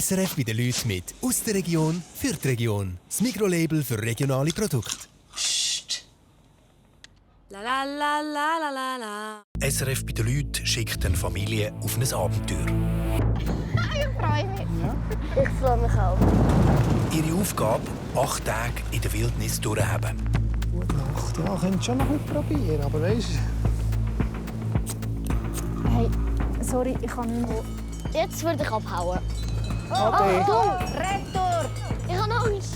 SRF bei den Leuten mit «Aus der Region für die Region». Das Mikrolabel für regionale Produkte. Psst. La la la la la la la. SRF bei den Leuten schickt eine Familie auf ein Abenteuer. Ich freue mich. Ja. Ich freue mich auch. Ihre Aufgabe: 8 Tage in der Wildnis durchhaben. Gute Nacht. Ja, könnt schon noch ein bisschen probieren, aber weisst Hey, sorry, ich kann nicht mehr. Jetzt würde ich abhauen. Ade. Retour! Ich habe Angst.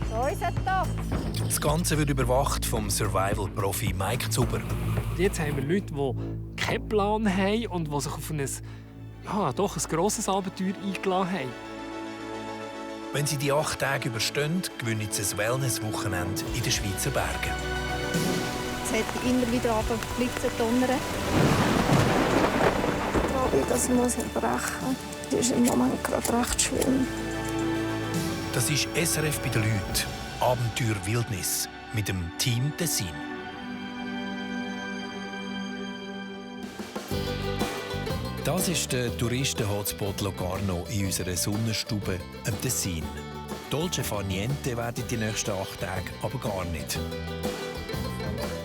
So ist es doch. Das Ganze wird überwacht vom Survival-Profi Mike Zuber. Jetzt haben wir Leute, die keinen Plan haben und die sich auf ein grosses Abenteuer eingeladen haben. Wenn sie die 8 Tage überstehen, gewinnen sie ein Wellness-Wochenende in den Schweizer Bergen. Es hat immer wieder runtergeblitzen, donnern. Das muss ich brechen. Das ist im Moment gerade recht schlimm. Das ist SRF bei den Leuten. Abenteuer Wildnis mit dem Team Tessin. Das ist der Touristen-Hotspot Locarno in unserer Sonnenstube im Tessin. Dolce far niente werden die nächsten 8 Tage aber gar nicht.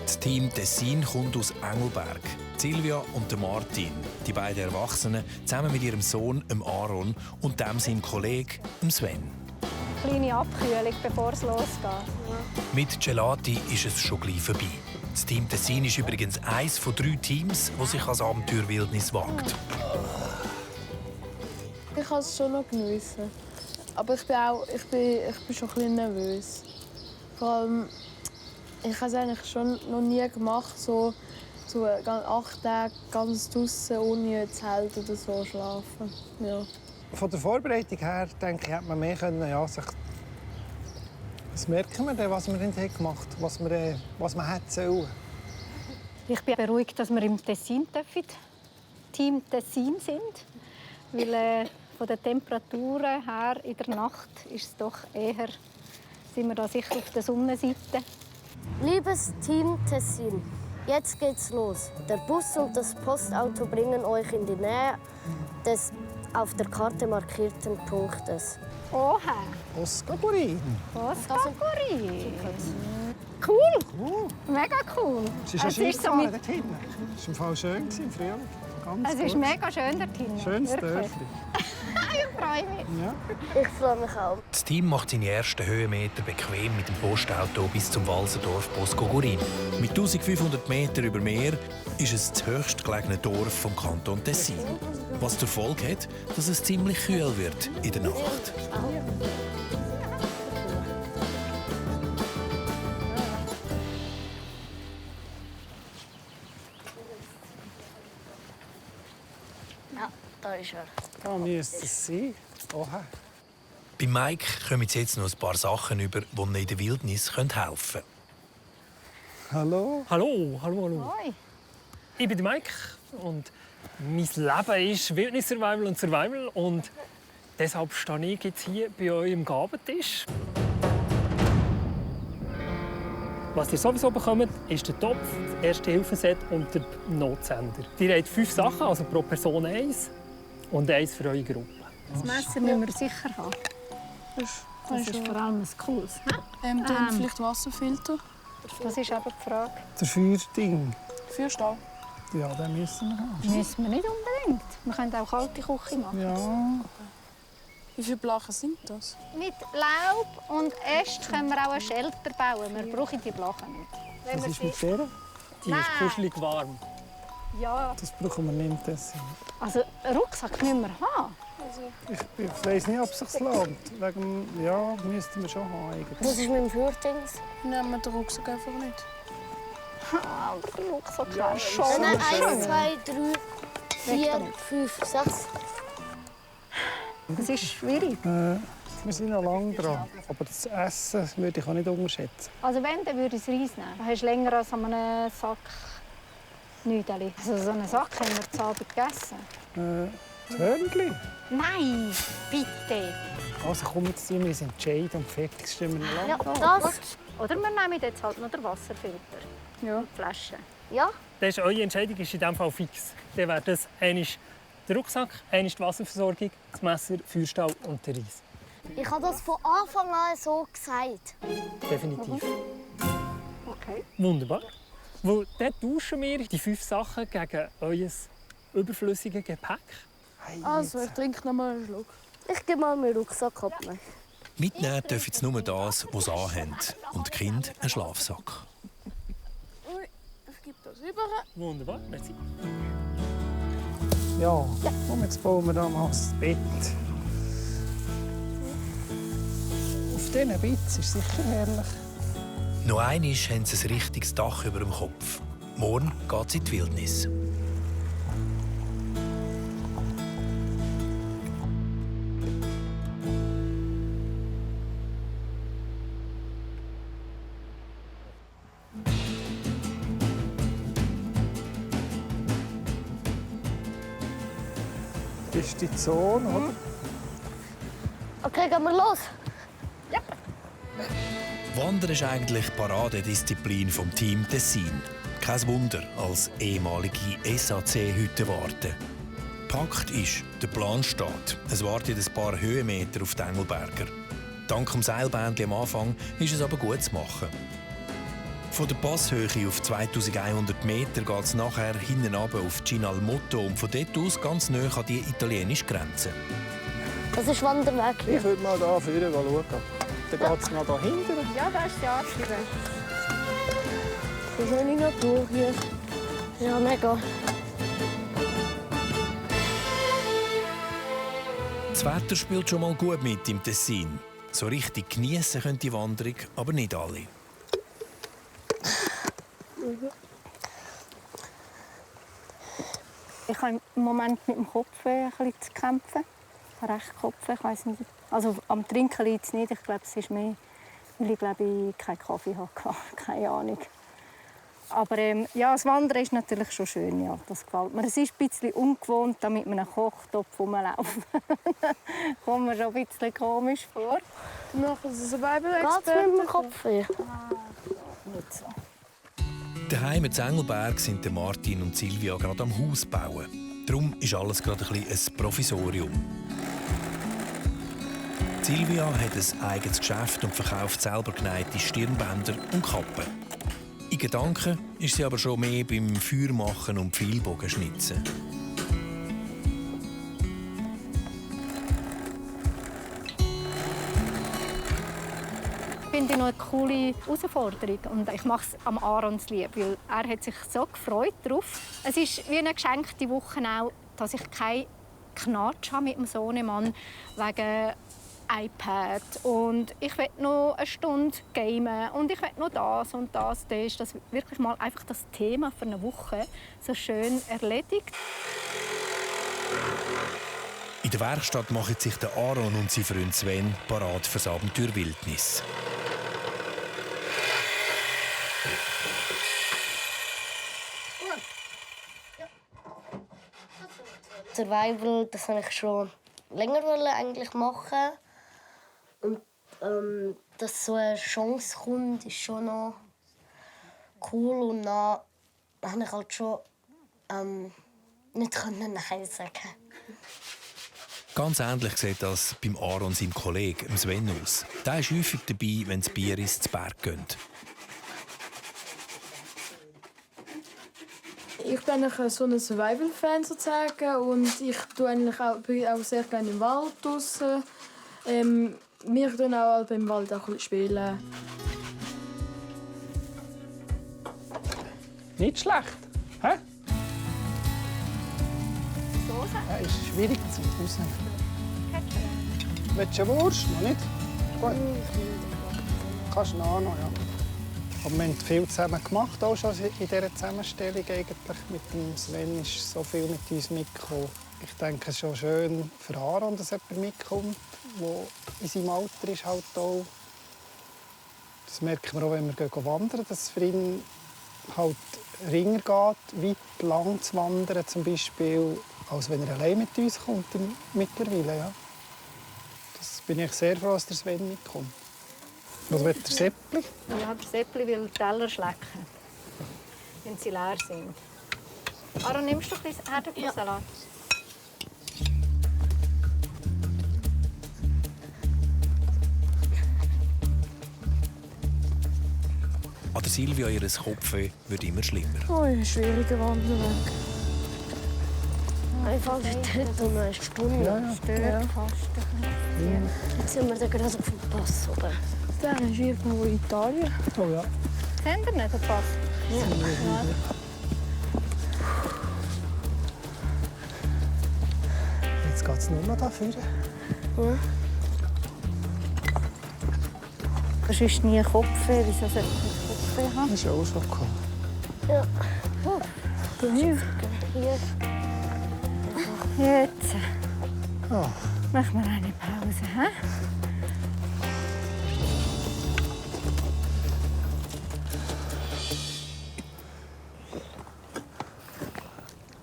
Das Team Tessin kommt aus Engelberg. Silvia und Martin, die beiden Erwachsenen, zusammen mit ihrem Sohn Aaron und seinem Kollegen Sven. Kleine Abkühlung, bevor es losgeht. Mit Gelati ist es schon gleich vorbei. Das Team Tessin ist übrigens eines von 3 Teams, das sich als Abenteuer Wildnis wagt. Ich habe es schon noch genossen. Aber ich bin schon ein bisschen nervös. Vor allem, ich habe es eigentlich schon noch nie gemacht, so 8 Tage ganz draußen ohne Zelt oder so schlafen. Ja. Von der Vorbereitung her, denke ich, hätte man mehr können, ja, was merken wir denn, was wir nicht gemacht haben, was man hätte sollen? Ich bin beruhigt, dass wir im Tessin dürfen. Team Tessin sind. Weil von den Temperaturen her in der Nacht ist es doch eher, sind wir da sicher auf der Sonnenseite. Liebes Team Tessin, jetzt geht's los. Der Bus und das Postauto bringen euch in die Nähe des auf der Karte markierten Punktes. Oha! Oskagurin. Oskagurin. Cool! Mega cool! Es ist ja schön gefahren dort hinten. Es war im Fall schön im Frühling. Es ist mega schön dort hinten. Schönes Dörfli. Ich freue mich. Ja. Ich freue mich auch. Das Team macht seine ersten Höhenmeter bequem mit dem Postauto bis zum Walserdorf Boskogurin. Mit 1500 Metern über Meer ist es das höchstgelegene Dorf vom Kanton Tessin. Was zur Folge hat, dass es ziemlich kühl wird in der Nacht. Ja, da ist er. Da müsste es sein. Oha. Bei Mike kommen jetzt noch ein paar Sachen über, die ihnen in der Wildnis helfen können. Hallo. Hallo. Hoi. Ich bin Mike und mein Leben ist Wildnis-Survival und Survival. Und deshalb stehe ich jetzt hier bei euch am Gabentisch. Was ihr sowieso bekommt, ist der Topf, das Erste-Hilfe-Set und der Notsender. Ihr habt 5 Sachen, also pro Person 1 und 1 für eure Gruppe. Das Messer müssen wir sicher haben. Das ist vor allem ein cooles. Dann vielleicht Wasserfilter. Das ist eben die Frage. Der Feuerding. Feuerstahl. Ja, den müssen wir haben. Müssen wir nicht unbedingt. Wir können auch kalte Küche machen. Ja. Wie viele Blachen sind das? Mit Laub und Ästen können wir auch einen Shelter bauen. Wir brauchen die Blachen nicht. Was ist mit der? Die ist kuschelig warm. Ja, Das brauchen wir nicht. also einen Rucksack müssen wir haben. Ich weiss nicht, ob es sich lohnt. Wegen, ja, müssten wir schon haben. Eigentlich. Was ist mit dem Feuerdings? Nehmen wir den Rucksack einfach nicht. Aber der Rucksack wäre schon Dann schön. 1, 2, 3, 4, 5, 6. Das ist schwierig. Wir sind noch lange dran. Aber das Essen würde ich auch nicht unterschätzen. Also wenn, dann würde ich das Reis nehmen. Du hast länger als an einem Sack Nüdeli. Also so einen Sack haben wir zu Abend gegessen. Das Hörnchen. Nein, bitte. Also komm jetzt, wir müssen entscheiden und fertig stimmen wir Ja, lang. das. Oder wir nehmen jetzt halt noch den Wasserfilter. Ja. Die Flasche. Ja. Das ist eure Entscheidung ist in diesem Fall fix. Dann wäre das einmal Der Rucksack, einmal die Wasserversorgung, das Messer, Feuerstahl und der Reis. Ich habe das von Anfang an so gesagt. Definitiv. Okay. Wunderbar. Weil dort tauschen wir die 5 Sachen gegen euer überflüssiges Gepäck. Also, ich trinke noch mal einen Schluck. Ich gebe mal meinen Rucksack ab. Mitnehmen dürfen jetzt nur das, was sie anhaben. Und die Kinder einen Schlafsack. Ui, ich gebe das über. Wunderbar, merci. Ja, komm, jetzt bauen wir da mal das Bett. Auf diesen Bett ist sicher herrlich. Noch einmal haben sie ein richtiges Dach über dem Kopf. Morgen geht es in die Wildnis. Das ist die Zone, oder? Okay, gehen wir los. Wandern ist eigentlich die Paradedisziplin vom Team Tessin. Kein Wunder, als ehemalige SAC-Hütte warten. Pakt ist, der Plan steht. Es warten ein paar Höhenmeter auf die Engelberger. Dank dem Seilbändchen am Anfang ist es aber gut zu machen. Von der Passhöhe auf 2100 Meter geht es nachher hinten runter auf Cinalmotto und von dort aus ganz nahe an die italienische Grenze. Das ist Wanderweg hier. Ich würde mal hier vorne schauen. Dann geht es noch da hinten. Ja, das ist die Anschreibe. So schöne Natur hier. Ja, mega. Das Wetter spielt schon mal gut mit im Tessin. So richtig geniessen können die Wanderung aber nicht alle. Ich habe im Moment mit dem Kopf ein bisschen zu kämpfen. Recht Kopf, ich weiss nicht. Also am Trinken liegt es nicht. Ich glaube, es ist mehr, weil ich keinen Kaffee hatte. Keine Ahnung. Aber ja, das Wandern ist natürlich schon schön. Ja, das gefällt mir. Es ist ein bisschen ungewohnt, da mit einem Kochtopf rumlaufen. Kommt mir schon ein bisschen komisch vor. Noch ein Geht's Survival-Experte. mit dem Kopf hier? Nicht so. Daheim in Engelberg sind Martin und Silvia gerade am Haus bauen. Darum ist alles gerade ein Provisorium. Silvia hat ein eigenes Geschäft und verkauft selber genähte Stirnbänder und Kappen. In Gedanken ist sie aber schon mehr beim Feuermachen und Pfeilbogenschnitzen. Ich finde noch eine coole Herausforderung und ich mache es am Aarons lieb, weil er hat sich so gefreut darauf. Es ist wie eine geschenkte Woche auch, dass ich keinen Knatsch habe mit dem Sohnemann wegen iPad und ich will noch eine Stunde gamen und ich will noch das und das. Das ist das wirklich mal einfach das Thema für eine Woche so schön erledigt. In der Werkstatt machen sich der Aaron und sein Freund Sven parat fürs Abenteuer Wildnis. Survival, das wollte ich schon länger eigentlich machen. Und dass so eine Chance kommt, ist schon noch cool. Und dann konnte ich halt schon nicht Nein sagen. Ganz ähnlich sieht das beim Aaron seinem Kollegen Sven aus. Der ist häufig dabei, wenn das Bier ins Berg geht. Ich bin eigentlich so ein Survival-Fan sozusagen und ich bin auch sehr gerne im Wald draussen. Wir tun auch beim Wald auch ein bisschen spielen. Nicht schlecht. Hä? Ja, ist schwierig zum Rausnehmen. Willst du eine Wurst? Noch nicht? Gut. Kannst du noch, ja. Aber wir haben viel zusammen gemacht, auch schon in dieser Zusammenstellung. Eigentlich. Mit dem Sven ist so viel mit uns mitgekommen. Ich denke, es ist schon schön für Aaron, dass jemand mitkommt, der in seinem Alter ist. Halt auch. Das merken wir auch, wenn wir wandern, dass es für ihn halt ringer geht, weit lang zu wandern, zum Beispiel, als wenn er allein mit uns kommt mittlerweile. Ja. Das bin ich sehr froh, dass der Sven mitkommt. Was will der Seppli? Ja, der Seppli will die Teller schlecken, wenn sie leer sind. Aaron, nimmst du ein bisschen Erdäpfelsalat? An der Silvia ihr Kopfweh wird immer schlimmer. Oh, ein schwieriger Wanderweg. Einfach dort und eine Stunde. Stört fast. Jetzt sind wir da gerade auf dem Pass oben. Der ist irgendwo in Italien. Oh ja. Seht ihr nicht den Pass? Jetzt geht es nur noch dafür. Du hast nie Kopfweh. Wieso sollte ich Kopfweh haben? Das ist auch schon gekommen. Ja. Hier. Hier. Jetzt Oh. machen wir eine Pause. He?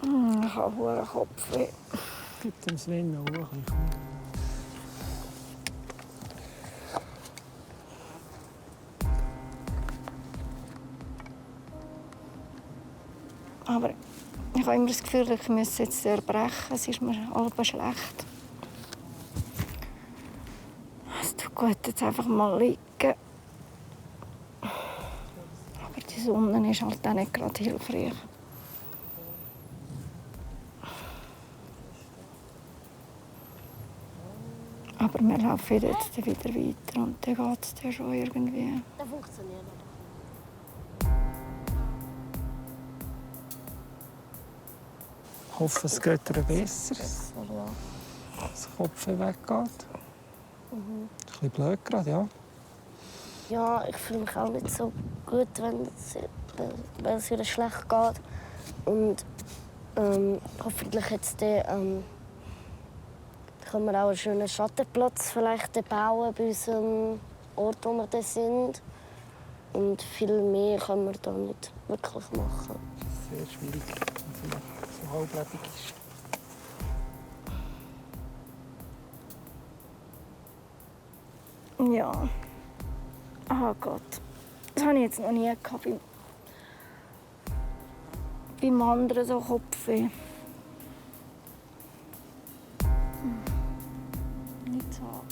Ich habe hohen Kopfweh. Gib dem Sven noch ein bisschen. Aber ich habe immer das Gefühl, ich müsse jetzt erbrechen. Es ist mir halb schlecht. Es tut gut, jetzt einfach mal liegen. Aber die Sonne ist halt auch nicht gerade hilfreich. Aber wir laufen jetzt wieder weiter und dann geht es ja schon irgendwie. Das funktioniert nicht. Ich hoffe, es geht dir besser. Dass der Kopf weggeht. Ein bisschen blöd gerade, ja. Ja, ich fühle mich auch nicht so gut, wenn es wieder schlecht geht. Und hoffentlich jetzt können wir auch einen schönen Schattenplatz vielleicht bauen bei unserem Ort, wo wir da sind. Und viel mehr können wir da nicht wirklich machen. Sehr schwierig, wenn es so halblebig ist. Ja. Oh Gott. Das habe ich jetzt noch nie gehabt. Beim anderen so Kopfweh. Nicht so.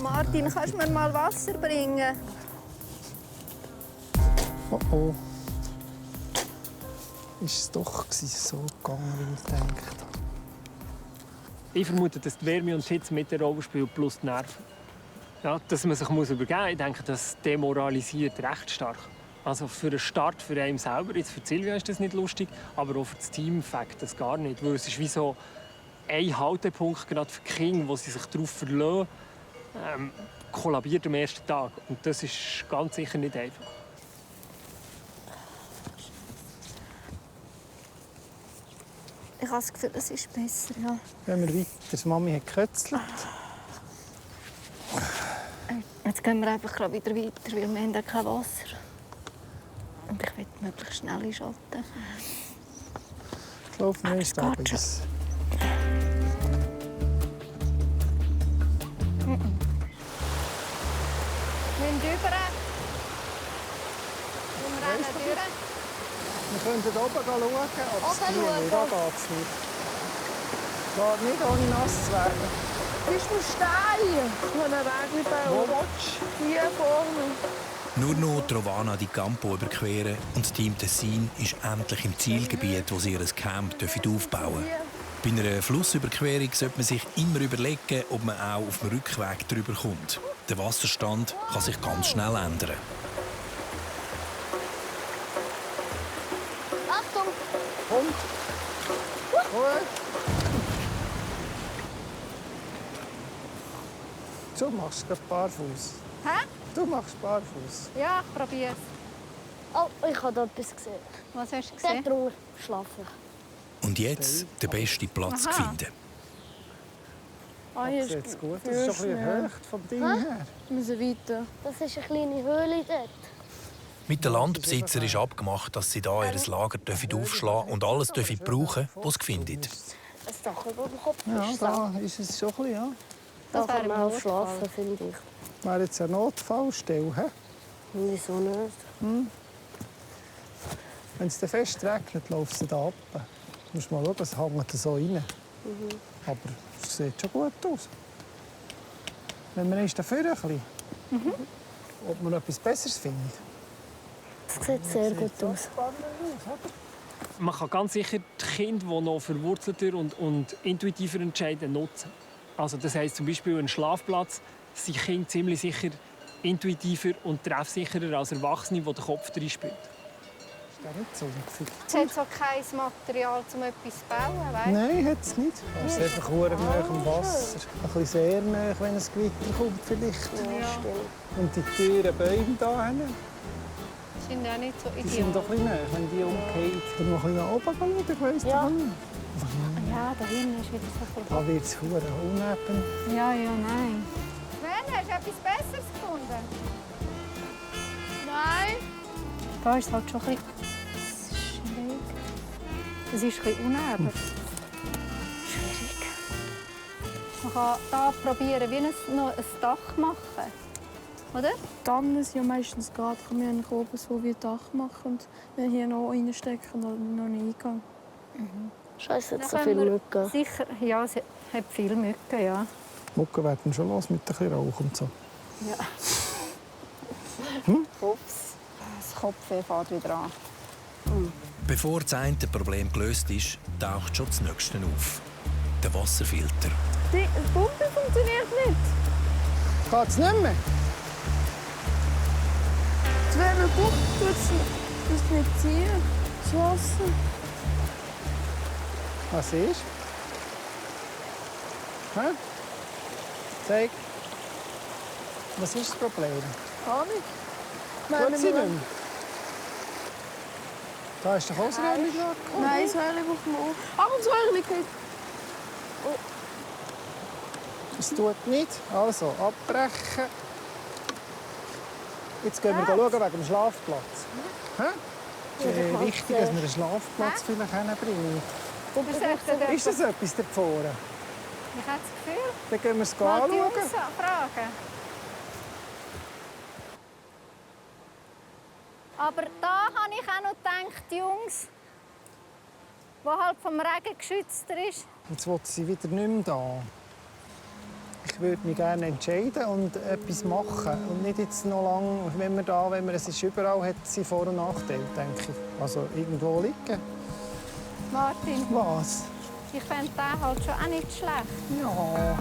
Martin, kannst du mir mal Wasser bringen? Oh oh. Ist es doch so gegangen, wie ich gedacht habe. Ich vermute, dass die Wärme und die Hitze mit der Rolle spielen, plus die Nerven. Ja, dass man sich übergeben muss, ich denke, das demoralisiert recht stark. Also für den Start für einen selber, jetzt für Silvia ist das nicht lustig, aber auch für das Team fängt das gar nicht. Weil es ist wie so ein Haltepunkt, gerade für die Kinder, wo sie sich darauf verlassen, kollabiert am ersten Tag. Und das ist ganz sicher nicht einfach. Ich habe das Gefühl, es ist besser, ja. Wenn wir weiter, die Mami hat gekötzelt. Jetzt gehen wir einfach gerade wieder weiter, weil wir haben ja kein Wasser. Und ich will möglichst schnell in Schatten. Ich laufe mir erst ab. Wir müssen rüber. Wir rennen durch. Wir können oben schauen, aber es Oben geht nicht. Da geht es nicht. Geht nicht, ohne nass zu werden. Ist mir Stein? Ich habe einen Weg bauen. Hier vorne. Nur noch Trovana di Campo überqueren und Team Tessin ist endlich im Zielgebiet, wo sie ihr Camp aufbauen dürfen. Bei einer Flussüberquerung sollte man sich immer überlegen, ob man auch auf dem Rückweg drüber kommt. Der Wasserstand kann sich ganz schnell ändern. Achtung! Kommt! Gut! Du machst gerade barfuß. Hä? Du machst barfuß. Ja, ich probiere es. Oh, ich habe da etwas gesehen. Was hast du Der gesehen? drunter schlafen. Und jetzt den besten Platz Aha. finden. Ah, hier Das ist ist jetzt gut. Das ist schon ein bisschen hoch vom Ding her. Wir müssen weiter. Das ist eine kleine Höhle dort. Mit den Landbesitzern ist abgemacht, dass sie hier ihr Lager aufschlagen und alles brauchen, was sie finden. Ein Dach über dem Kopf Ja, ist da. da ist es schon ein bisschen, ja. Da Das wäre kann man im auch schlafen, finde ich. Wäre jetzt eine Notfallstelle, hä? Wieso nicht? Wenn es dann fest regnet, läuft es da ab. Du musst mal schauen, es hängt so rein. Aber es sieht schon gut aus. Wenn man ist dafür ein bisschen, ob man etwas Besseres findet. Das sieht sehr gut aus. Man kann ganz sicher die Kinder, die noch verwurzelter und intuitiver entscheiden, nutzen. Also das heisst zum Beispiel ein Schlafplatz sind Kinder ziemlich sicher intuitiver und treffsicherer als Erwachsene, die den Kopf drin spielt. Ist das nicht sumpfig? Es hat so kein Material, um etwas zu bauen, weißt du? Nein, hat es nicht. Es ist einfach sehr nah am Wasser. Ein bisschen sehr nah, wenn ein Gewitter kommt vielleicht. Und die teuren Bäume hier hinten, Sind auch nicht so die sind doch ideal. ein bisschen nah. Wenn die umgehen, dann noch ein bisschen nach oben schauen, ich weiss doch nicht. Ja, da hinten ist wieder so viel. Da wird es verdammt uneben. Ja, nein. Sven, hast du etwas Besseres gefunden? Nein. Da ist es halt schon ein bisschen schräg. Es ist ein bisschen uneben. Schwierig. Man kann hier probieren, wie noch ein Dach machen. Oder? Tannen sind ja meistens gerade, kann man eigentlich oben so wie ein Dach machen und dann hier noch reinstecken und noch einen Eingang. Scheiße, Dann jetzt so können viele wir Mücken. Sicher, ja, es hat viele Mücken, ja. Mucke werden schon los mit ein bisschen Rauch und so. Ja. Ups. Das Kopfweh fährt wieder an. Bevor das eine Problem gelöst ist, taucht schon das nächste auf. Der Wasserfilter. Die Pumpe funktioniert nicht. Geht es nicht mehr? Wenn man guckt, tut es nicht ziehen. Das Wasser. Was ist? Hä? Zeig. Was ist das Problem? Gar nicht. Tut sie nicht mehr? Da ist doch auch das Räumchen. Nein, das Hörli braucht man auch. Aber das Hörli geht. Es tut nicht. Also, abbrechen. Jetzt gehen wir schauen wegen dem Schlafplatz. Hä? Wichtig, dass wir einen Schlafplatz vielleicht hinbringen. Ist das etwas da vorne? Ich habe das Gefühl, Dann gehen wir es mal die anschauen. Jungs fragen. Aber da habe ich auch noch gedacht, die Jungs, die halt vom Regen geschützter ist. Jetzt will sie wieder nicht mehr da. Ich würde mich gerne entscheiden und etwas machen. Und nicht jetzt noch lange, wenn man es ist überall hat, sie Vor- und Nachteile, denke ich. Also irgendwo liegen. Martin, Was? ich fände den halt schon auch nicht schlecht. Ja.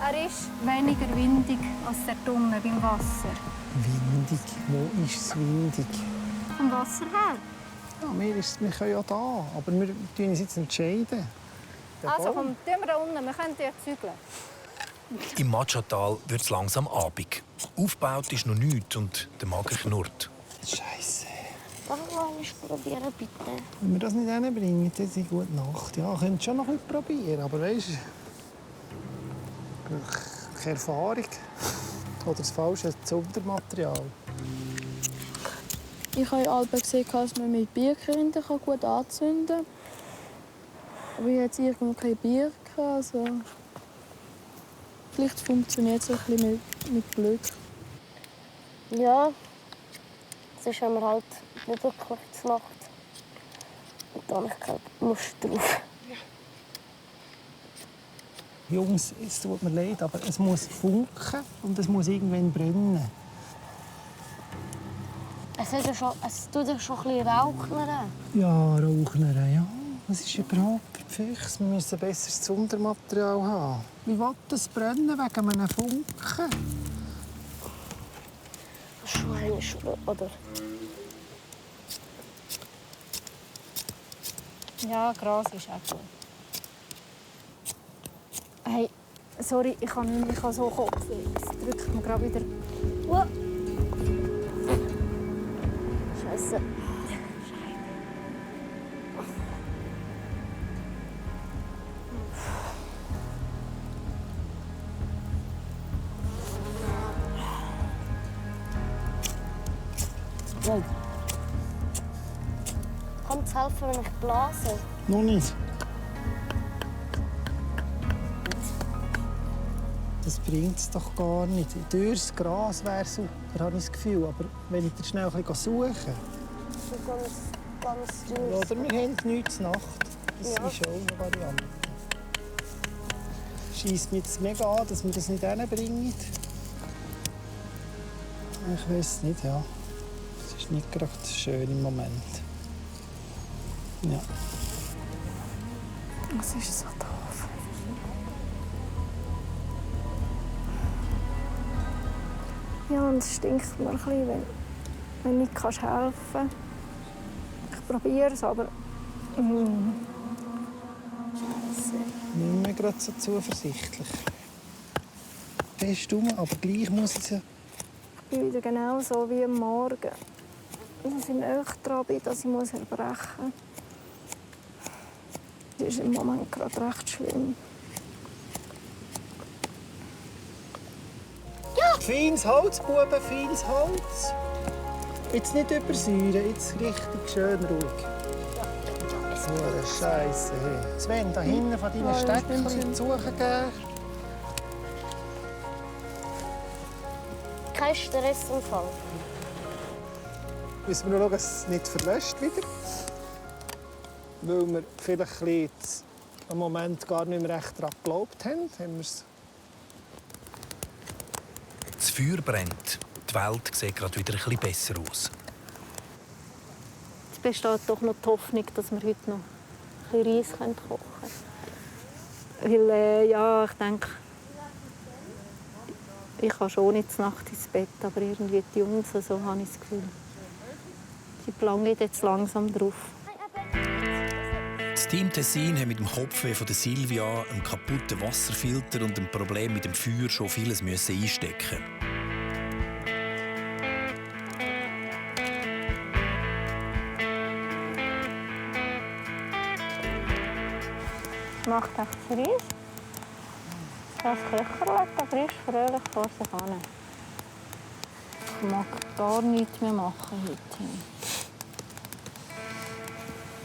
Er ist weniger windig als der Tunnel beim Wasser. Windig. Wo ist es windig? Vom Wasser her. Ja, wir können ja da, aber wir entscheiden uns jetzt entscheiden. Der Also, Baum. tun wir da unten, wir können ja zügeln. Im Machatal wird es langsam Abend. Aufgebaut ist noch nichts und der Magen knurrt. Scheisse. Darf ich mal probieren, bitte? Wenn wir das nicht hinbringen, dann ist es gute Nacht. Ja, könnt schon noch ein bisschen probieren, aber weisst du, keine Erfahrung. Oder das falsche Zundermaterial. Ich habe alle gesehen, dass man mit Birkenrinden gut anzünden kann. Aber ich habe jetzt irgendwo keine Birken. Also vielleicht funktioniert es ein bisschen mit Glück. Ja, sonst haben wir halt nicht wirklich zur Nacht. Und dann habe ich keine Lust drauf. Jungs, es tut mir leid, aber es muss funken und es muss irgendwann brennen. Es tut ja schon ein bisschen rauchen. Ja, Rauchner, ja. Das ist überhaupt verpficht. Wir müssen ein besseres Zundermaterial haben. Wie will das brennen wegen einem Funken? Schweinespur, oder? Ja, Gras ist auch gut. Hey, sorry, ich habe so Kopfweh. Es drückt mir gerade wieder. Scheiße. Oh, Kann es helfen, wenn ich blase? noch nicht. Das bringt es doch gar nicht. Dürres Gras wäre super, habe ich das Gefühl. Aber wenn ich dann schnell ein bisschen suchen. ganz süß. Oder wir haben nichts Nacht. Das Ja. ist auch eine Variante. Scheisst mich jetzt mega an, dass wir das nicht hinbringen. Ich weiß nicht, ja. Es ist nicht gerade schön im Moment. Ja. Was ist so doof? Ja, und es stinkt mir ein bisschen, wenn du nicht helfen kannst. Ich probiere es, aber... Nicht mehr gerade so zuversichtlich. Fest rum, aber gleich muss es ja. Ich bin wieder genau so wie am Morgen. Dass ich näher dran bin, dass ich erbrechen muss. Das ist im Moment gerade recht schlimm. Feines Holz, Buben, feines Holz. Jetzt nicht übersäuren, jetzt richtig schön ruhig. So eine Scheiße. Hey. Sven, da hinten von deinen Steckchen suchen gehen. Kein Stress im Fall. Müssen wir noch schauen, dass es nicht verlöscht wieder. Weil wir vielleicht ein bisschen am Moment gar nicht mehr recht daran geglaubt haben. Das Feuer brennt. Die Welt sieht gerade wieder ein bisschen besser aus. Es besteht doch noch die Hoffnung, dass wir heute noch ein bisschen Reis kochen können. Weil, ja, ich denke, ich kann schon nicht Nacht ins Bett, aber irgendwie die Jungs, so habe ich das Gefühl, sie planen jetzt langsam drauf. Das Team Tessin hat mit dem Kopfweh von Silvia, einem kaputten Wasserfilter und dem Problem mit dem Feuer schon vieles einstecken. Macht echt das Reis. Das köchert, aber ist fröhlich vor sich hin. Ich mag gar nichts mehr machen heute.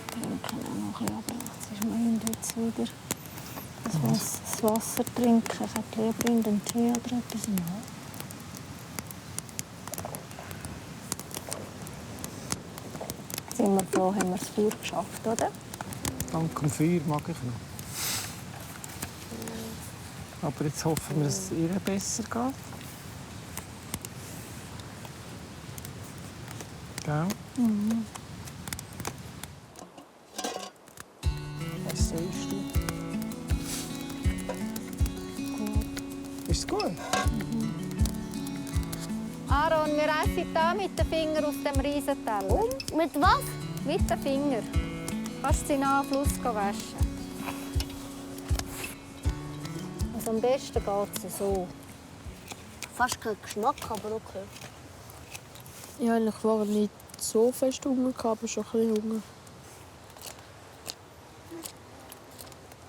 Ich trinke auch noch ein bisschen, aber jetzt ist mein jetzt wieder. Ich muss das Wasser trinken. Ich hätte lieber in den Tee oder etwas machen. Jetzt sind wir froh, haben wir das Feuer geschafft, oder? Dank dem Feuer mag ich noch. Aber jetzt hoffen wir, dass es ihr besser geht. Gell? Mhm. Was sagst du? Gut. Ist es gut? Aaron, wir essen hier mit den Fingern aus dem Riesenteller. Mit was? Mit den Fingern. Kannst du sie nach dem Fluss waschen. Also am besten geht es so. Fast kein Geschmack, aber okay. Ich habe eigentlich vorher nicht so fest Hunger, aber schon ein bisschen Hunger.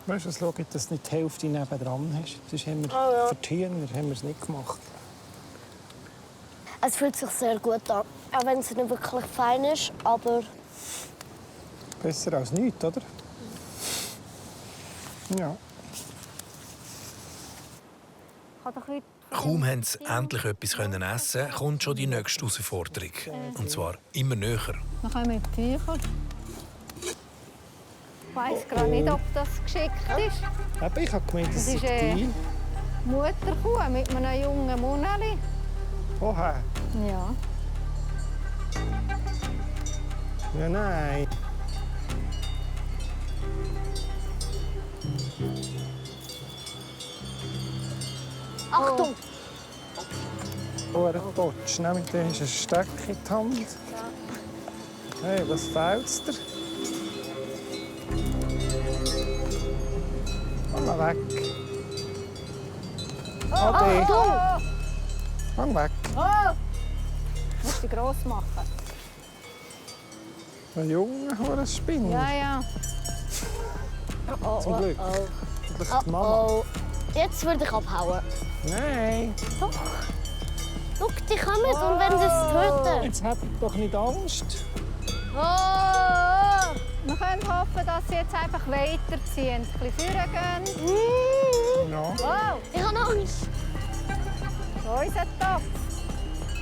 Weißt du, schau, dass du nicht die Hälfte nebendran hast. Sonst haben wir für die Hühner haben wir es nicht gemacht. Es fühlt sich sehr gut an. Auch wenn es nicht wirklich fein ist, aber Besser als nichts, oder? Ja. Kaum haben sie endlich etwas essen können, kommt schon die nächste Herausforderung. Und zwar immer näher. Dann kommen wir die Tücher. Ich weiss gerade nicht, ob das geschickt ist. Aber ich habe gemeint, das Das ist sei die. Mutterkuh mit einem jungen Munneli. Woher? Ja. Ja, nein. Achtung! Oh, er Totsch. Nimm mit dem ein Steck in die Hand. Hey, was fehlt's dir? Komm mal weg. Ade. Komm weg. Du musst dich gross machen. Ein Junge, ein Spinner. Ja, ja. Zum Glück. Endlich die Mama. Oh, jetzt würde ich abhauen. Nein, Schau, die kommen und wenn sie es töten. jetzt habt doch nicht Angst. Oh! Wir können hoffen, dass sie jetzt einfach weiterziehen. Ein bisschen vorgehen. Ja. Wow! Ich habe Angst. So ist es doch.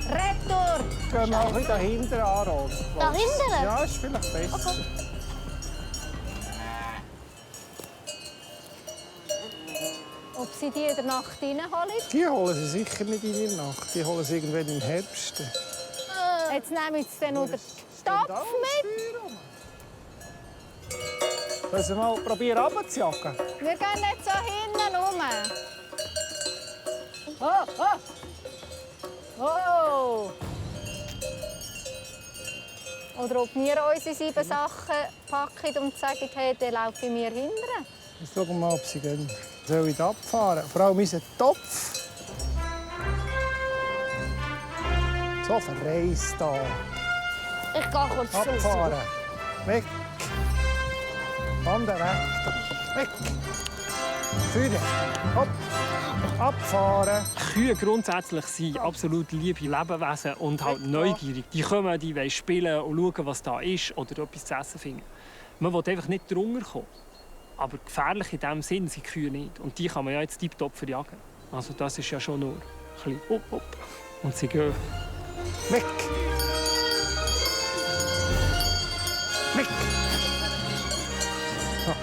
Retour! Gehen wir auch ein bisschen dahinter an, Rosa. Dahinter? Ja, ist vielleicht besser. Okay. Ob sie die in der Nacht reinholen? Die holen sie sicher nicht in der Nacht. Die holen sie irgendwann im Herbst. Jetzt nehmen sie dann noch den Topf mit. Sollen sie mal probieren, runterzujagen? Wir gehen nicht so hinten rum. Oh, oh! Oh! Oder ob wir unsere 7 Sachen packen und sagen, hey, dann laufe ich mir hinterher. Jetzt schauen wir mal, ob sie gehen. Soll ich abfahren? Vor allem unseren Topf. So verreist da. Ich gehe kurz Abfahren. Weg. Wand weg. Weg. Führen. Hopp. Abfahren. Kühe grundsätzlich sind absolut liebe Lebewesen und halt neugierig. Die kommen, die wollen spielen und schauen, was da ist oder etwas zu essen finden. Man will einfach nicht drunter kommen. Aber gefährlich in diesem Sinn sind Kühe nicht. Und die kann man ja jetzt tiptop verjagen. Also das ist ja schon nur ein bisschen hopp, hopp. Und sie gehen. Weg. Weg. So.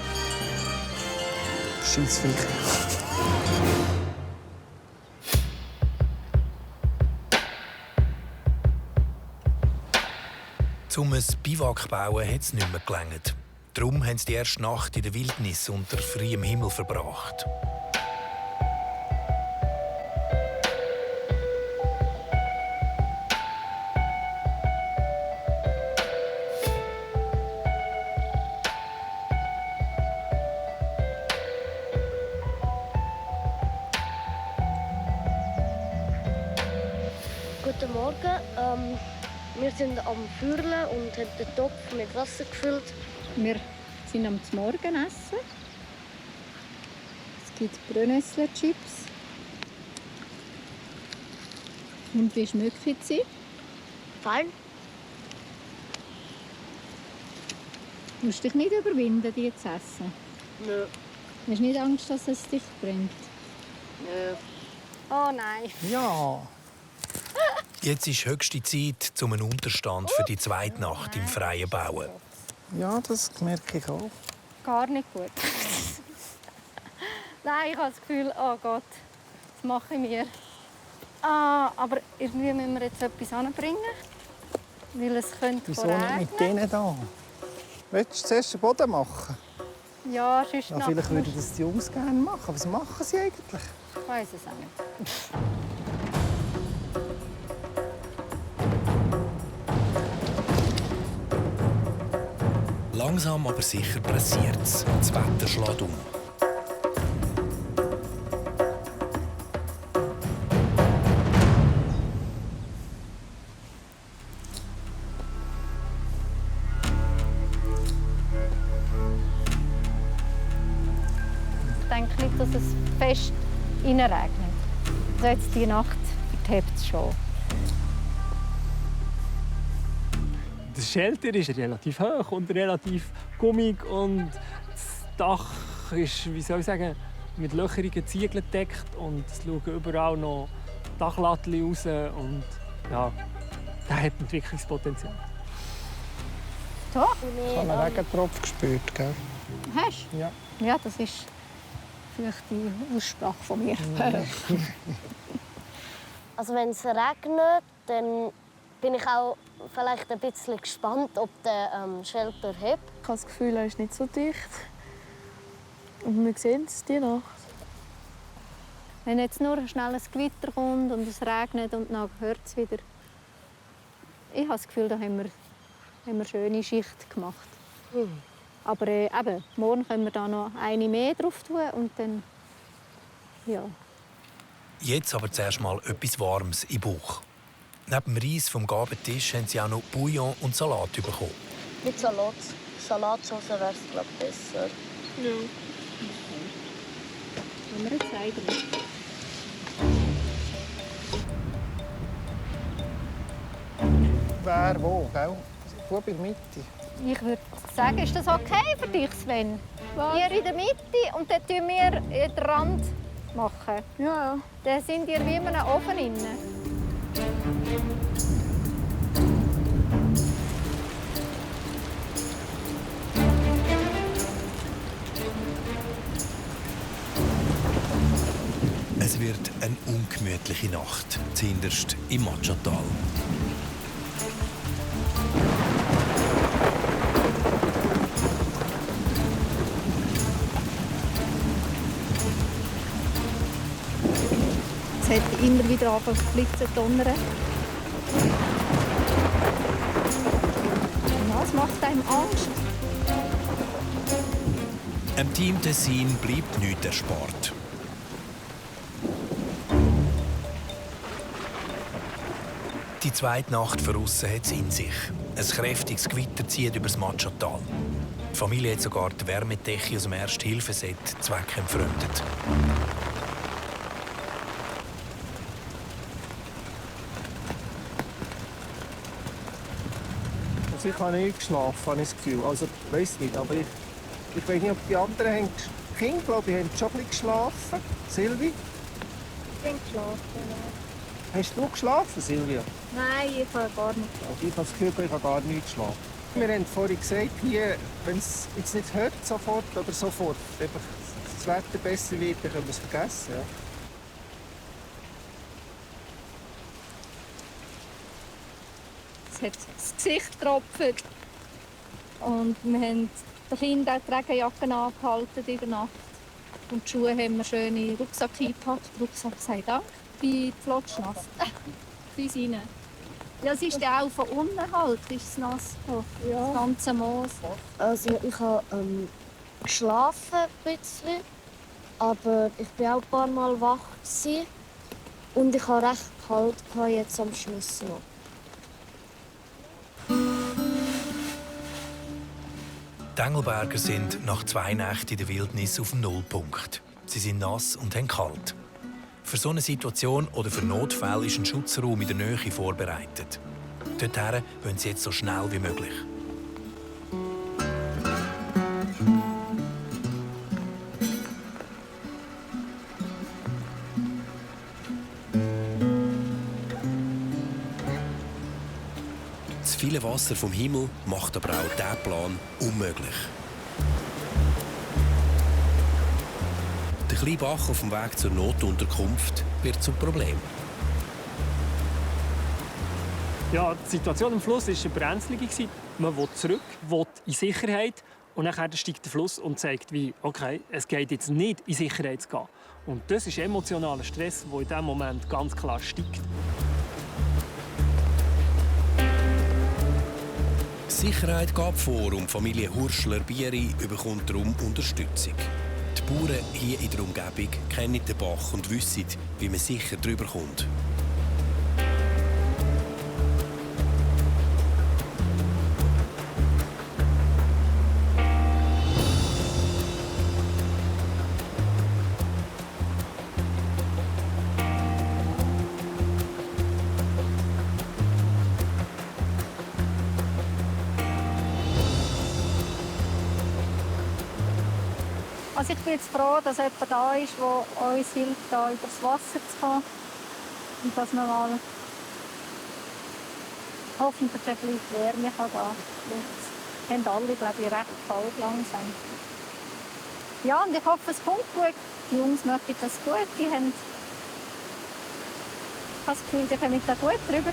Scheissviecher. Um ein Biwak zu bauen, hat es nicht mehr gelangt. Darum haben sie die erste Nacht in der Wildnis unter freiem Himmel verbracht. Guten Morgen. Wir sind am Feuern und haben den Topf mit Wasser gefüllt. Wir sind am Morgenessen. Es gibt Brennnesselchips. Und wie schmecken sie? Fein. Du musst dich nicht überwinden, die zu essen. Nö. Hast du nicht Angst, dass es dich brennt? Nö. Oh nein. Ja. Jetzt ist höchste Zeit, um einen Unterstand für die zweite Nacht im Freien bauen. Ja, das merke ich auch. Gar nicht gut. Nein, ich habe das Gefühl, oh Gott, das mache ich mir. Aber irgendwie müssen wir jetzt etwas anbringen, weil es könnte Wieso nicht regnen. mit denen da? Willst du zuerst den Boden machen? Ja, sonst Ja, vielleicht würden das die Jungs gerne machen. Was machen sie eigentlich? Ich weiss es auch nicht. Langsam aber sicher pressiert es. Das Wetter schlägt um. Ich denke nicht, dass es fest reinregnet. Also jetzt die Nacht verthebt es schon. Das Shelter ist relativ hoch und relativ gummig und das Dach ist, wie soll ich sagen, mit löcherigen Ziegeln gedeckt und es schauen überall noch Dachlatten raus und ja, das hat Entwicklungspotenzial. So, Ich habe einen Regentropf gespürt, gell? hast du? Ja. Ja, das ist vielleicht die Aussprache von mir. Also wenn es regnet, dann bin ich auch vielleicht ein bisschen gespannt, ob der Shelter hebt. Ich habe das Gefühl, er ist nicht so dicht. Und wir sehen es die Nacht. Wenn jetzt nur schnell ein Gewitter kommt und es regnet und dann hört es wieder. Ich habe das Gefühl, da haben wir eine schöne Schicht gemacht. Aber eben, morgen können wir da noch eine mehr drauf tun und dann, ja. Jetzt aber zuerst mal etwas Warmes im Bauch. Neben dem Reis vom Gabentisch haben sie auch noch Bouillon und Salat bekommen. Mit Salat. Salatsauce wäre es, glaube ich, besser. Ja. Können wir jetzt zeigen? Wer wo, gell? Gut in der Mitte. Ich würde sagen, ist das okay für dich, Sven? Ihr in der Mitte und dann tun wir den Rand machen. Ja, ja. Dann sind ihr wie in einem Ofen drin. Es wird eine ungemütliche Nacht, zuhinterst im Matschatal. Es hat immer wieder angefangen zu blitzen, donnern. Ja, es macht einem Angst. Dem Team Tessin bleibt nichts erspart. Die zweite Nacht voraus hat es in sich. Ein kräftiges Gewitter zieht über das Matschatal. Die Familie hat sogar die Wärmedecke aus dem Erste-Hilfe-Set zweckentfremdet. Also ich habe nicht geschlafen, habe ich das Gefühl. Also, ich weiss nicht, aber ich weiß nicht, ob die anderen haben. Die Kinder, glaube ich, haben schon ein bisschen geschlafen. Silvi, Ich bin geschlafen. hast du geschlafen, Silvia? Nein, ich habe gar nicht geschlafen. Also ich habe das Gefühl, ich habe gar nicht geschlafen. Wir haben vorhin gesagt, wenn es jetzt nicht hört sofort oder sofort, einfach das Wetter besser wird, dann können wir es vergessen. Ja. Es hat das Gesicht getropft. Und wir haben den Kindern auch die Regenjacken angehalten in der Nacht. Und die Schuhe haben wir schön in den Rucksack eingepackt. Der Rucksack sei Dank. Bei flotschnass. Bis rein. Ja, es ist ja auch von unten halt, ist es nass. Ja. Das ganze Moos. Also ich habe geschlafen ein bisschen, aber ich war auch ein paar Mal wach gewesen. Und ich habe recht kalt jetzt am Schluss noch. Die Engelberger sind nach 2 Nächten in der Wildnis auf dem Nullpunkt. Sie sind nass und haben kalt. Für so eine Situation oder für Notfälle ist ein Schutzraum in der Nähe vorbereitet. Dorthin wollen sie jetzt so schnell wie möglich. Das viele Wasser vom Himmel macht aber auch diesen Plan unmöglich. Der kleine Bach auf dem Weg zur Notunterkunft wird zum Problem. Ja, die Situation am Fluss war eine brenzlige. Man will zurück, will in Sicherheit. Und dann steigt der Fluss und zeigt, wie, okay, es geht jetzt nicht in Sicherheit zu gehen. Und das ist emotionaler Stress, der in diesem Moment ganz klar steigt. Sicherheit geht vor und die Familie Hurschler-Bieri bekommt darum Unterstützung. Die Bauern hier in der Umgebung kennen den Bach und wissen, wie man sicher drüber kommt. Also ich bin jetzt froh, dass jemand da ist, der uns hilft, da übers Wasser zu kommen. Und dass man mal hoffentlich ein bisschen Wärme gehen kann. Wir haben alle, glaube ich, recht kalt langsam. Ja, und ich hoffe, es kommt gut. Die Jungs möchten das gut. Die haben das Gefühl, die kommen da gut drüber.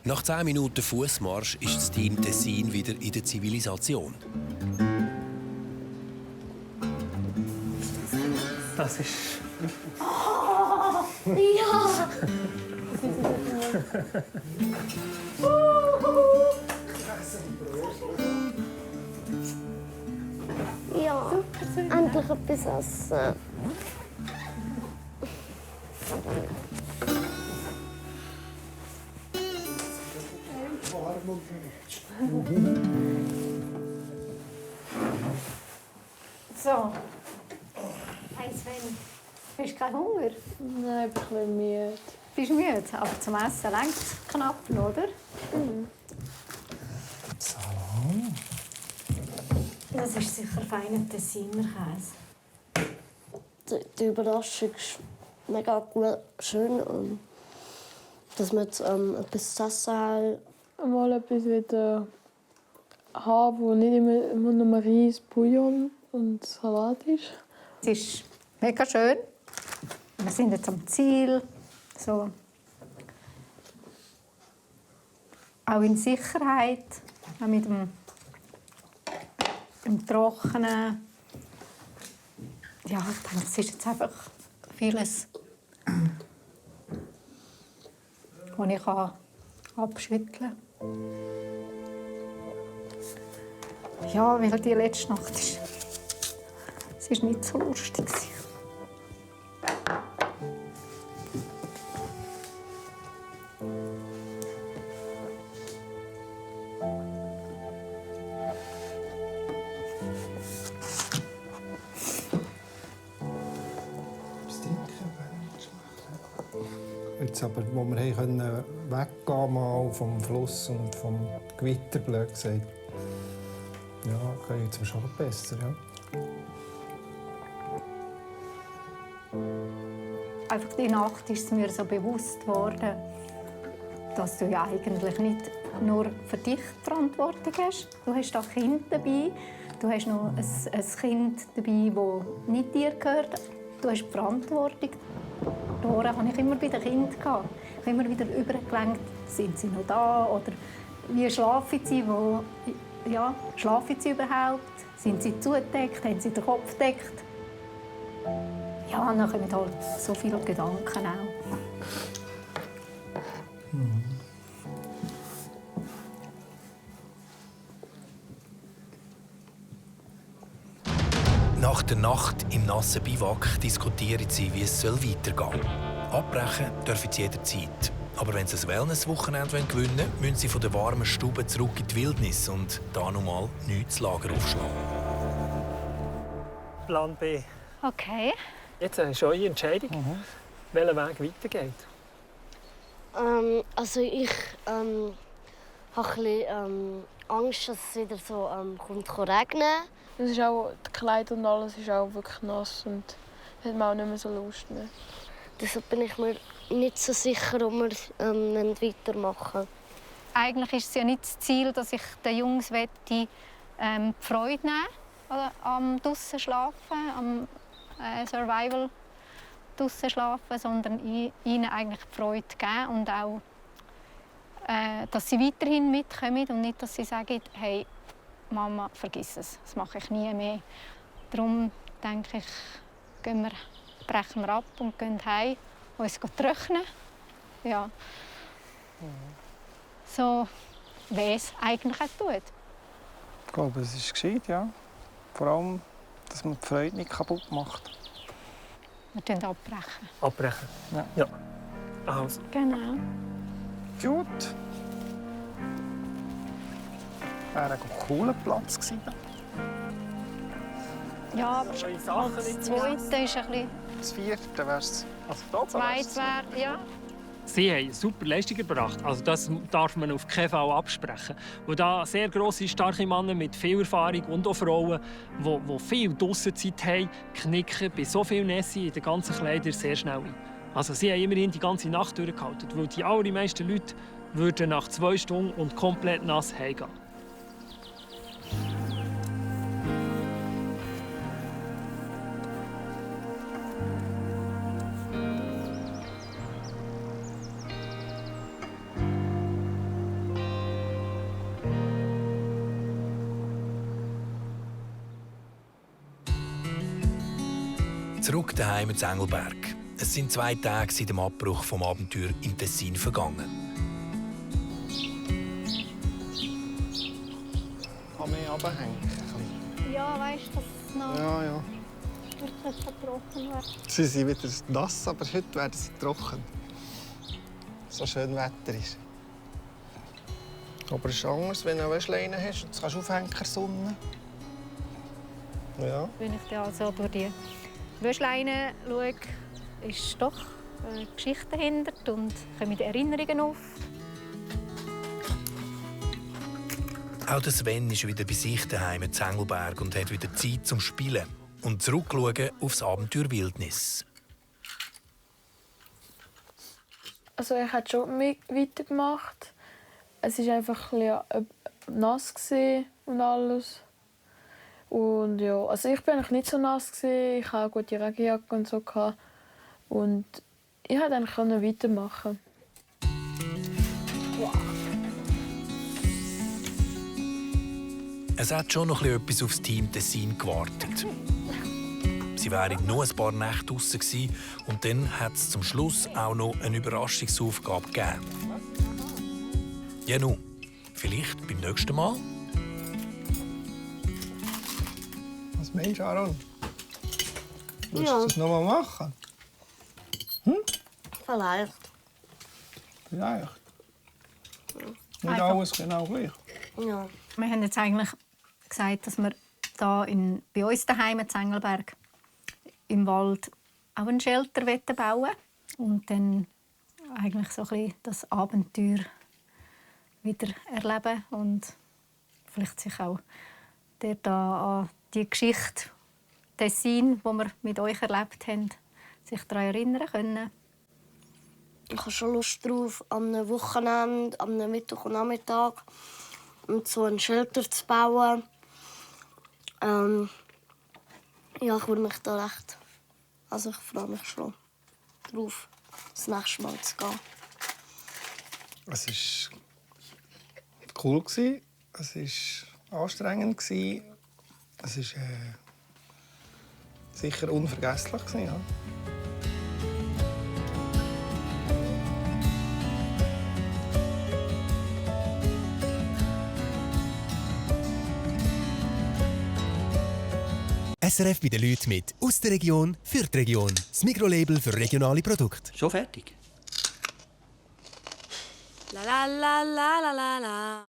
Nach 10 Minuten Fußmarsch ist das Team Tessin wieder in der Zivilisation. Das ist... Ja! Ja, endlich etwas essen. So. Eins wenig. Hast du keinen Hunger? Nein, ich bin ein bisschen müde. Bist du müde? Aber zum Essen reicht es knapp, oder? So. Das ist sicher feiner Tessiner Käse. Die Überraschung ist mega gut, schön, dass wir jetzt etwas zu essen haben. Mal etwas wieder haben, wo nicht immer nur Reis, Bouillon und Salat ist. Es ist mega schön. Wir sind jetzt am Ziel. So. Auch in Sicherheit. Auch mit dem Trockenen. Ja, ich denke, es ist jetzt einfach vieles, was ich abschütteln kann. Ja, weil die letzte Nacht ist. Es war nicht so lustig. Jetzt aber, wo wir weggehen konnten vom Fluss und vom Gewitter, blöd gesagt, ja, geht es mir schon besser. Ja. Einfach die Nacht ist es mir so bewusst geworden, dass du ja eigentlich nicht nur für dich Verantwortung hast. Du hast auch Kind dabei. Du hast noch ein Kind dabei, das nicht dir gehört. Du hast die Verantwortung. Da hatte ich immer wieder Kinder. Ich habe immer wieder übergelenkt, sind sie noch da oder wie schlafen sie, schlafen sie überhaupt? Sind sie zugedeckt? Haben sie den Kopf gedeckt? Ja, dann kommen halt so viele Gedanken auch. Nach der Nacht im nassen Biwak diskutieren sie, wie es weitergehen soll. Abbrechen dürfen sie jederzeit. Aber wenn sie ein Wellness-Wochenende gewinnen wollen, müssen sie von der warmen Stube zurück in die Wildnis und da nochmal nichts ins Lager aufschlagen. Plan B. Okay. Jetzt ist eure Entscheidung, welcher Weg weitergeht. Also ich habe ein bisschen Angst, dass es wieder so kommt regnen. Es ist auch, die Kleider und alles ist auch wirklich nass und hat man auch nicht mehr so Lust mehr. Deshalb bin ich mir nicht so sicher, ob wir weitermachen wollen. Eigentlich ist es ja nicht das Ziel, dass ich den Jungs die Freude nehmen am draussen schlafen, am Survival draussen schlafen, sondern ihnen eigentlich die Freude geben und auch, dass sie weiterhin mitkommen und nicht, dass sie sagen, hey, Mama, vergiss es, das mache ich nie mehr. Darum denke ich, brechen wir ab und gehen heim, uns trocknen. Ja. So, wie es eigentlich auch tut. Ich glaube, es ist gescheit, ja. Vor allem, dass man die Freude nicht kaputt macht. Wir abbrechen. Abbrechen? Ja. Also. Genau. Gut. Wäre ein cooler Platz gewesen. Ja, aber das Zweite ist ein bisschen... Das Vierte wäre es. Also Zweit wäre, ja. Sie haben eine super Leistung erbracht. Also das darf man auf keinen Fall absprechen. Wo da sehr grosse, starke Männer mit viel Erfahrung und auch Frauen, die viel Draussenzeit haben, knicken bei so viel Nässe in den ganzen Kleidern sehr schnell ein. Also sie haben immerhin die ganze Nacht durchgehalten, weil die allermeisten Leute würden nach 2 Stunden und komplett nass heimgehen. Zurück daheim in Engelberg. Es sind 2 Tage seit dem Abbruch vom Abenteuer im Tessin vergangen. Kann man runterhängen? Ja, weißt du, dass es noch Ja. wirklich trocken wird. Sie sind wieder nass, aber heute werden sie trocken. So schön Wetter ist. Aber es ist anders, wenn du eine Wäschleine hast. Jetzt kannst du Aufhängersonnen. Ja. Wenn ich dann also durch die Wäschleine schaue, ist doch eine Geschichte dahinter und kommen Erinnerungen auf. Auch der Sven ist wieder bei sich daheim in Zengelberg und hat wieder Zeit zum Spielen und zurückschauen aufs Abenteuer Wildnis. Also ich habe schon weitergemacht. Es war einfach ein bisschen nass und alles. Und ja, also ich war eigentlich nicht so nass. Ich hatte eine gute Regenjacke und so. Und ich konnte eigentlich weitermachen. Wow. Es hat schon noch etwas aufs Team Tessin gewartet. Sie wären nur ein paar Nächte draussen gewesen, und dann hat es zum Schluss auch noch eine Überraschungsaufgabe gegeben. Ja nun, vielleicht beim nächsten Mal? Was meinst du, Aaron? Willst Ja. du das noch mal machen? Vielleicht. Vielleicht. Nicht Einfach. alles genau gleich. Ja. Wir haben jetzt eigentlich gesagt, dass wir hier bei uns daheim in Zengelberg im Wald auch einen Shelter bauen wollen und dann eigentlich so ein bisschen das Abenteuer wieder erleben und vielleicht sich auch dort an die Geschichte Tessin, die wir mit euch erlebt haben, sich daran erinnern können. Ich habe schon Lust drauf, am Wochenende, am Mittwoch und Nachmittag, so einen Shelter zu bauen. Ja, ich würde mich da recht. Also ich freue mich schon drauf, das nächste Mal zu gehen. Es war cool, es war anstrengend, es war sicher unvergesslich. Ja. SRF bei den Leuten mit «Aus der Region für die Region». Das Mikrolabel für regionale Produkte. Schon fertig? La la la la la la la.